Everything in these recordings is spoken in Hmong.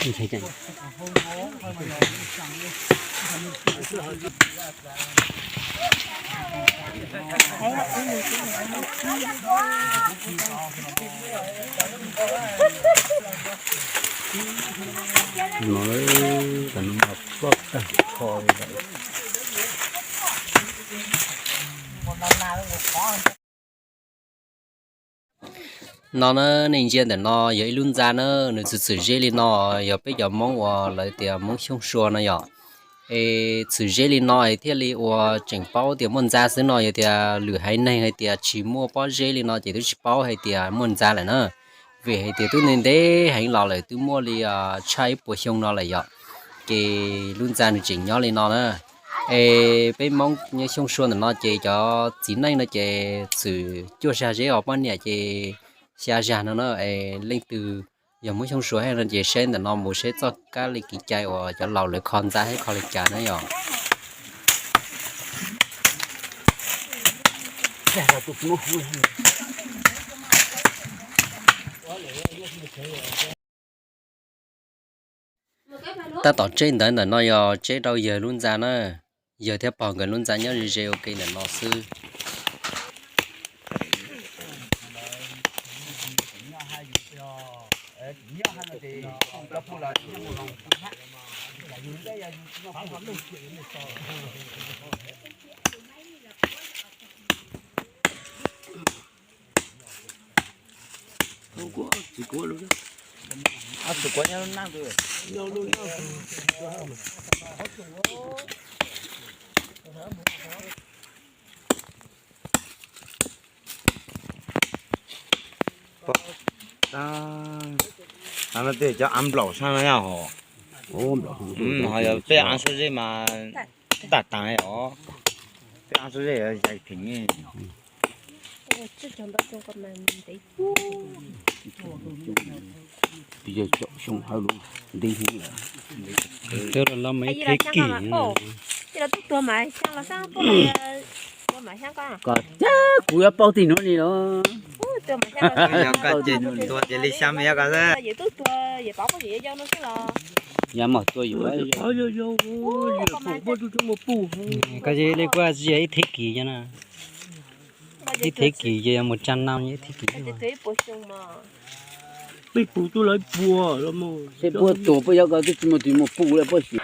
No, tam no mas ploj tag nrho li lawm. No na, nej ntsia ntawm no yog ib lub ntxa na, nws txwm txwm zeb li no, yog peb cov Hmoob uas lawv tias Hmoob Xyooj Sua no yom. Es txwm zeb li no es thiaj li uas tseem paub tias muaj ntxa xwb no, yog tias lwm haiv neeg hais tias tsis muaj pob zeb li no ces twb tsis paub hais tias muaj ntxa lawm na. Vim hais tias twb ntev ntev heev los lawm, twb muaj li tshaj ib puas xyoo no lawm yom. Ces lub ntxa nws tseem nyob li no na. Es peb Hmoob nyob Xyooj Sua ntawm no ces cov txiv neej no ces txwm cuaj zag zeb os, poj niam ces xya zag no na. Es leej twg yog Hmoob Xyooj Sua thiab no ces saib ntawm no mus seb txoj kab li kev cai uas cov laus lawv kho ntxa thiab kho li cas na yom. Tab tom tseb ntawv ntawm no yog tseb rau yawg lub ntxa na. Yawg thiab pog nkawd lub ntxa nyob ze ze ua ke ntawm no xwb. Tej cov av nplaum sab no yog ho, ho yog tej av suab zeb mas ntaj tas os, tej av suab zeb yog zais pheem. Xyoo hawb lub ntev heev lawm. Ib tug tuag mas xyaa los xab tuaj, tuag mas xyaa koj, koj cab kuv yuav paub txij nuav li los. Yog koj ces nws tuag ces li xyaa mas yog koj xwb. Yog mas tuaj yuav, koj li kuj tsis yog ib thev kis no na. Ib thev kis ces yog mus tsa nau ib thev kis. Peb pum tuaj lawv puas los mas. Seb puab tuag puab yog koj twb tsis muaj tus mus pum lawm puab xyum.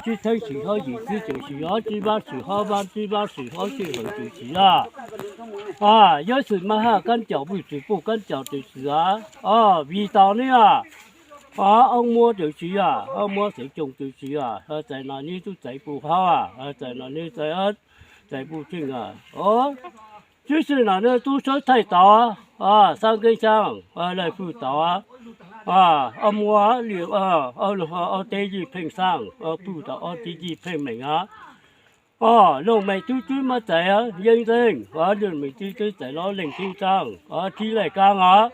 Tsib theeb swm hab yim tsib tseem swm hab tsib vaab swm hab vaab tsib vaab swm hab sij hawm tseem swm lawm. Yawb xwm maj haj kaab caum, vwj xwm puj kaab caum tseem swm lawm. Vim tau neb, oob muab tseem swm lawm, oob muab xeem coom tseem swm lawm, txais no neb tub txais puj hab, txais no neb txais puj tsheej lawm. Tsib sij no neb tub sawb thaij tau, xaab keeb xyaab laij fwj tau, oob muab li, ob teb yij pheej xaab, pwj tau ob teb yij pheej meem. Looj mem tub tswb mab txais yeeb zeej, looj mem tub tswb txais lob leej tub tsaab, thib laij kaab os.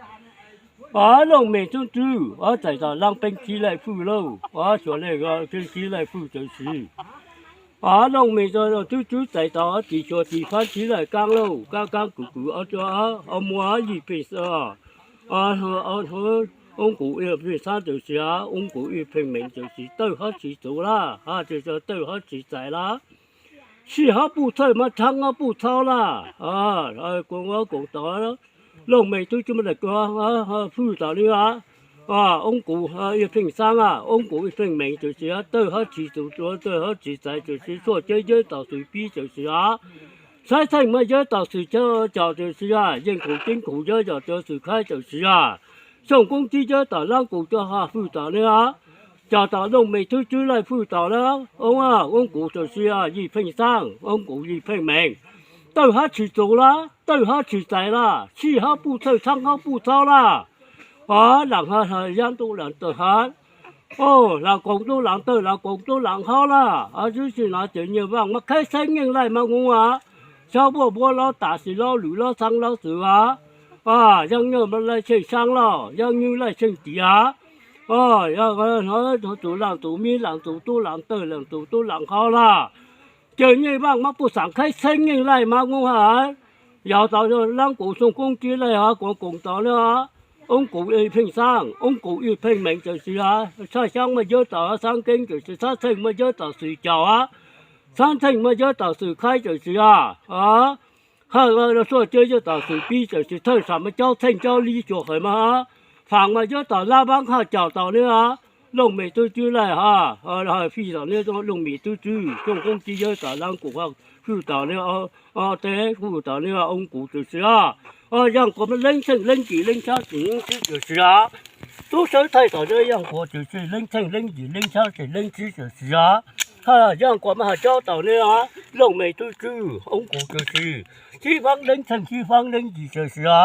Looj mem tub tswb txais tau laab peeb thib laij fwj lauj, xyuas leej thib laij fwj tseem swm. Looj mem tub tswb txais tau tim xyuas tim faab thib laij kaab lauj, kaab kaab kws kws ob, oob muab yij pheej xaab, oob kuv yij pheej xaab tseem swm, oob kuv yij pheej meem tseem swm, tawj hab tsi txuv lawm, tawj hab tsi txais lawm. Sij hab puj txhawj mab thaab hab puj txhaub lawm, koom tau, looj mem tub tswb mab txais fwj tau li, oob kuv yij pheej xaab, oob kuv yij pheej meem tseem swm, tawj hab tsi txuv, tawj hab tsi txais tseem swm, tshuaj ceeb yawb tau xwm pib tseem swm, saib txheej mab yawb tau xwm caum tseem swm, yeej khuv ceeb khuv yawb yog tau xwm khaib tseem swm, xyooj koob tsib yawb tau laab kuv cov hab fwj tau li. Cog tau looj mem tub tswb laij fwj tau li, oob, oob kuv tseem swm yij pheej xaab, oob kuv yij pheej meem, tawj hab tsi txuv lawm, tawj hab tsi txais lawm, sij hab puj txhawj thaab hab puj txhaub lawm. Laam hab yaab tub laam tawj hab, laam koom tub laam tawj, laam koom tub laam haub lawm. Tsib sij no ces nyiaj vaaj mab khaib xeeb nyeej laij mab nub, xyab vuaj npuab lob tas sis lob lwm lob xaab lob xwm, yaaj nyuj laij tsheej xyaab lawm, yaaj nyuj laij tsheej tiav, tus laam tus mib laam tus tub laam tawj laam tus tub laam haub lawm. Ces nyiaj vaaj mab puj xaam khaib xeeb nyeej laij mab nub hab, yog tau laab kuv xyoo koob tsib laij hab kuv koom tau li os. oob kuv ib pheej xaab, oob kuv ib pheej meem tam sim a, tshaj xyaab mas yawb tam xaab keeb tam sim, xaab txheej mas yawb tam xwm caum a, xaab txheej mas yawb tam xwm khaib tam sim a. Haj, tuaj ceb yawb tam xwm pib tam sim, thawj sam mas cob txheej cob lib cuag qhawv mas, faam mas yawb tam lab vaab haj caum tam ne a, looj mem tub tswb laij ha, fij tam ne looj mem tub tswb, tsooj koob tsib yawb tam laab kuv haj fwj tam ne, teb fwj tam ne oob kuv tam sim a. Yaaj kuas mas leej txheej leej yim leej xyaab tsis leej tsib tam sim a. Tub sawb thaij tam ne yaaj kuas tam sim leej txheej leej yim leej xyaab tsis leej tsib tam sim a. Haj, yaaj kuas mas haj cob tam ne looj mem tub tswb oob kuv tam sim, tsib faab leej txheej tsib faab leej yim tam sim a.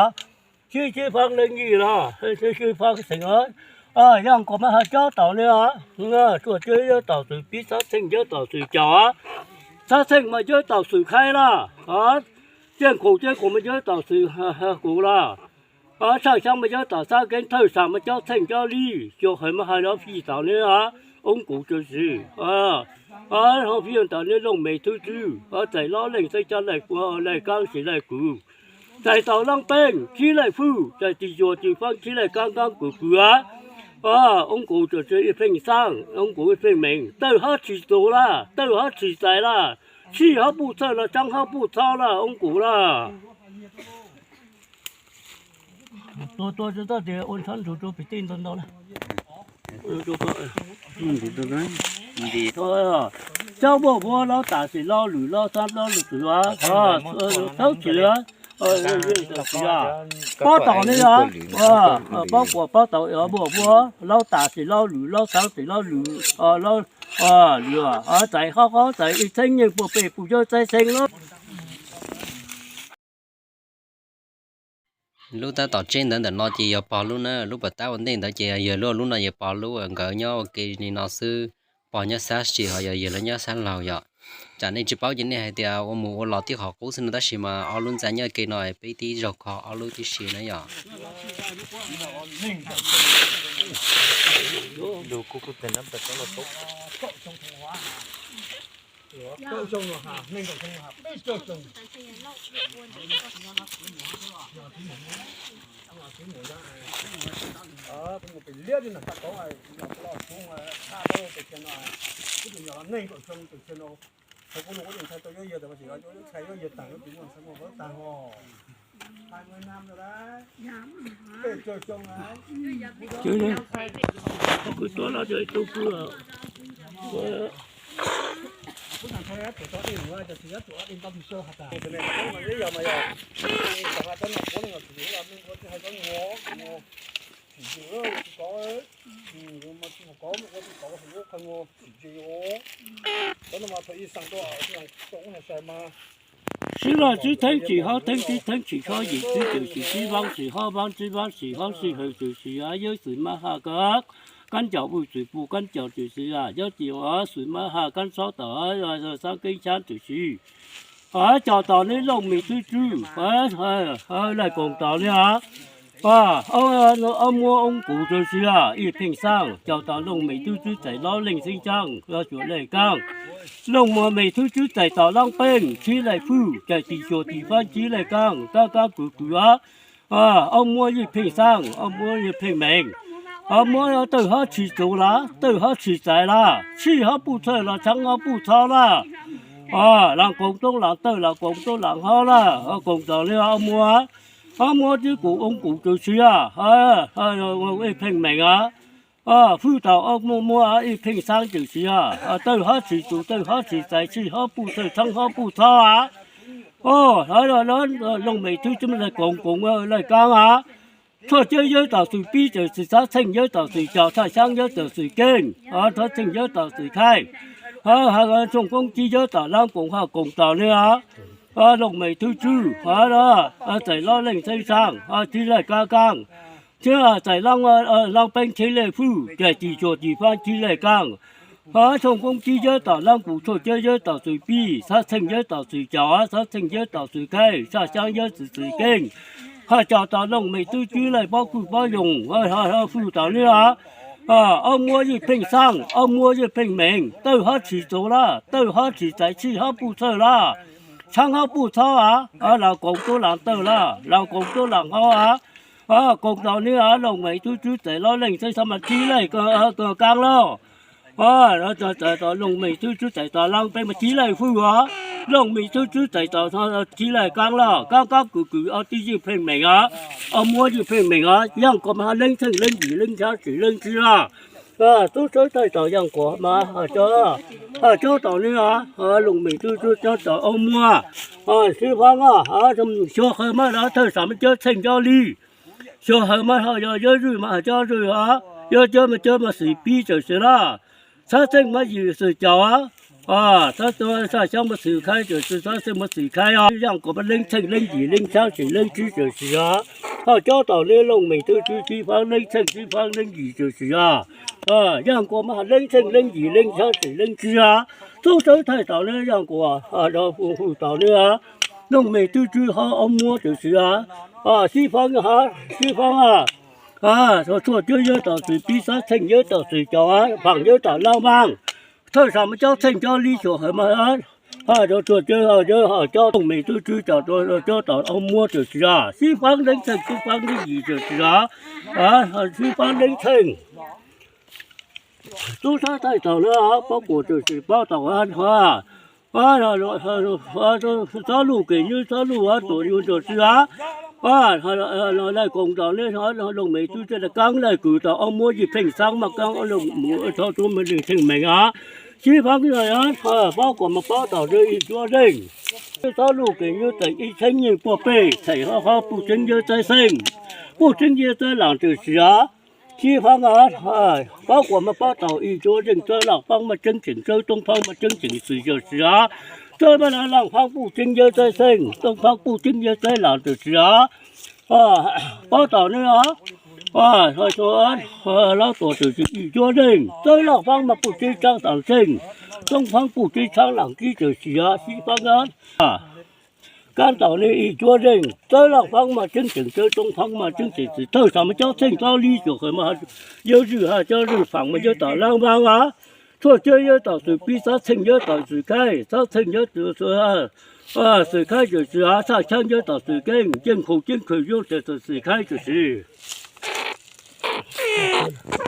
Tsib tsib faab leej yim los tsib faab xeem. Yaaj kuas mas haj cob tam ne, tuaj ceb yawb tam xwm pib, xaab txheej yawb tam xwm caum a, xaab txheej mas yawb tam xwm khaib laj, ciaj khuv ciaj khuv mas yawb tam xwm kuv laj, tshaj xyaab mas yawb tam xaab keeb, thawj sam mas cob txheej cob lib cuag qhawv mas haj los fij tam ne, oob kuv tam sim, ho fij tam ne looj mem tub tswb, txais lob leej xeeb xyaab laij kuv laij kaab sim laij kuv, txais tau laaj peej tsib laij fwj, txais tis cuag tis faab tsib laij kaab kaab kuv kuv a. Oob kuv tam sim ib pheej xaab, oob kuv ib pheej meem, tawj hab tsis txus laj, tawj hab tsis txais laj, sij hab puj txhawj los tshaab hab puj txhob laj oob kuv laj. Tua tua tsis txhob tias ua ntshab ntsug rua pem tej ntau ntau na. Cob muaj vuab lob tam sim lob lwm lob xaab lob lwm xwm a, txhob xwm a, pob tom ne yog, pob kuas pob tom muaj vuab lob tam sim lob lwm lob xaab sim lob lwm, lwm, txais qhob qhob txais ib txheeb nyeej puag pem puj yawb txaib xeeb lawm. Lub tab tom tseb ntawd ntawm no ces yog pog lub na, lub pas tab ua ntej ntawd ces yog yawg lub, lub no yog pog lub, nkawd nyob ua ke li no xwb, pog nyob sab sim ho yog yawg lawv nyob sab laug yom. Tsam nej tsis paub ces nej hais tias ua mus ua los tib qhov qub xwb no tab sis mas ob lub ntxa nyob ke no peb tib zaug kho ob lub tib si na yom. Kwv tuab loj cov ib tug kwv Sib laj tsib theeb tsis hab theeb tsib theeb tsis hab yim tsib tawm tsis tsib vaab tsis hab vaab tsib vaab tsis hab sij hawm txwm tsis a yawb txwm mab haj kab, kaab caum vwj txwm puj kaab caum txwm tsis a yawb txwm mab haj kaab txhob tawm xaab keeb xyaab txwm tsis. Caum tom ne looj mem tub tswb, laij koom tom ne a. Ob muab oob kuv txwm tsis a ib pheej xaab, caum tom looj mem tub tswb txais lob leej xeeb xyaab los cuag laij kaab. Looj muag mem tub tswb txais tom laab peej tsib laij fwj, txais tis cuag tis faab tsib laij kaab, kaab kaab kwv kwv a. Ob muab ib pheej xaab, ob muab ib pheej meem. Ob muab tawj hab tsis txus laj, tawj hab tsis txais laj, sij hab puj txhawj los tshaab hab puj txhob laj. Laam koom tub laam tawj, laam koom tub laam hab laj, koom tom ne ob muab. Ob muab tib kuv oob kuv txwm tsis a, ib pheej meem a. Fwj tau ob muab ib pheej xaab txwm tsis a, tawj hab tsis txus, tawj hab tsis txais, sij hab puj txhawj, tshaab hab puj txhob a. Looj mem tub tswb laij koom koom laij kaab a. Tshuaj ceb yawb tam xwm pib txawm xwm, xaab txheej yawb tam xwm caum, tshaj xyaab yawb tam xwm keej, txhob txheej yawb tam xwm khaij. Tshooj koob tsib yawb tam laab koom haj koom tom ne a. Looj mem tub tswb txais lob leej xeeb xyaab tsib laij kaab kaab, txais laab peeb tsib laij fwj, txais tis cuag tis faab tsib laij kaab. Tshooj koob tsib yawb tam laab kuv, tshuaj ceb yawb tam xwm pib, xaab txheej yawb tam xwm caum, xaab txheej yawb tam xwm khaij, tshaj xyaab yawb txwm txwm keej. Haj caum tom looj mem tub tswb laij pob fwj pob yoos, fwj tom ne a. Ob muab ib pheej xaab, ob muab ib pheej meem, tawj hab tsis txus laj, tawj hab tsis txais, sij hab puj txhawj laj, tshaab hab puj txhob a. Laam koom tub laam tawj laj, laam koom tub laam hab a. Koom tau neb os, Looj Mem tub Tswb Txais Lob Leej Txheeb xab mas Txhib Laj Kaab loj. Txais tau Looj Mem tub Tswb Txais tau Laj Peb mas Txhib Laj Fwj os, Looj Mem tub Tswb Txais tau Txhib Laj Kaab loj, Kaab Kaab Kws Kws ob tib ywj pheej meem os, ob muab ywj pheej meem os, Yaaj Kuam mas Leej Tsheej Leej Yim Leej Txhab Txwm Leej Tswb os. Tub Sawb thaij tau Yaaj Kuam mas cob tau neb os, Looj Mem tub Tswb cob tau ob muab, Xib Faab os, xyoo hawv mas thawj sam mas cob Tsheej cob Li, xyoo hawv mas ho yog Yawb Zwj mas cob Zwj os, Yawb Cob mas cob mas Xwm Pib Txawm Swm los, Txhab Txheej mas Yim Xwm Caum os, Txhab Xyoob mas Xwm Khaib Txawm Swm, Txhab Txheej mas Xwm Khaib os, Yaaj Kuam mas Leej Tsheej Leej Yim Leej Txhab Txwm Leej Tswb Txawm Swm os. Ho cob tau neb Looj Mem tub Tswb Xib Faab Leej Tsheej Xib Faab Leej Yim Txawm Swm os. Yaaj Kuam mas Leej Tsheej Leej Yim Leej Txhab Txwm Leej Tswb os. Tub Sawb thaij tau neb, Yaaj Kuam hu tau neb os, Looj Mem tub Tswb ho ob muab Txawm Swm os. Xib Faab os, Xib Faab os, Tshuaj Cuab Yawb tau Xwm Pib, Txhab Txheej Yawb tau Xwm Caum, Faam Yawb tau Laj Vaaj, thawj sam mas cob Tsheej cob Li, xyoo hawv mas ho Tshuaj Cuab Yawb ho cob Looj Mem tub Tswb cob tau ob muab Txawm Swm os. Xib Faab Leej Tsheej Xib Faab Leej Yim Txawm Swm os. Xib Faab Leej Tsheej, Tub Sawb thaij tau neb os, Paub Kuam Txawm Swm paub tau os. Txob Luj Kem Nyub Txob Luj tuam yug Txawm Swm os. Laj Koom tau neb, Looj Mem tub Tswb Laj Kaab Laj Kws tau ob muab ywj pheej xab mas Kaab Laj Mus Txhab Tub mas Leej Tsheej meem os. Xib Faab Paub Kuam mas paub tau Yim Cuab Zeej, Txob Luj Kem Nyub Txawm Ib Txheeb Nyeej Puaj Pej Txhais Hob Hob Puj Tseeb Yawb Txawb Xeej, Puj Tseeb Yawb Txawb Laam Txawm Swm os. Xib Faab os, Paub Kuam mas paub tau Yim Cuab Zeej, Txawb Laj Faab mas Tseeb Tseem Tsawb, Toob Faab mas Tseeb Tseem Xwm Txawm Swm os. Txawb mas Laj Faab Puj Tseeb Yawb Txawb Xeej, Toob Faab Puj Tseeb Yawb Txawb Laam Txawm Swm os. Paub tau neb os, Lob Tuam Txawm Swm Yim Cuab Zeej, Txawb Laj Faab mas Puj Tseeb Tshaab Taam Xeej, Toob Faab Puj Tseeb Tshaab Laam Kib Txawm Swm os. Xib Faab os, Kaab tau neb Yim Cuab Zeej, Txawb Laj Faab mas Tseeb Tseem Tsawb, Toob Faab mas Tseeb Tseem Xwm, thawj sam mas cob Tsheej cob Li, xyoo hawv mas Yawb Zwj ho cob Zwj, Faam mas Yawb tau Laj Vaaj os. Tshuaj Cuab Yawb tau Xwm Pib, Txhab Txheej Yawb tau Xwm Khaib, Txhab Txheej Yawb tau Xwm Khaib Txawm Swm os. Txhaj Tshaab Yawb tau Xwm Keej, Ncej Khum Ceeb Khwm Yawb tau Xwm Khaib Txawm Swm.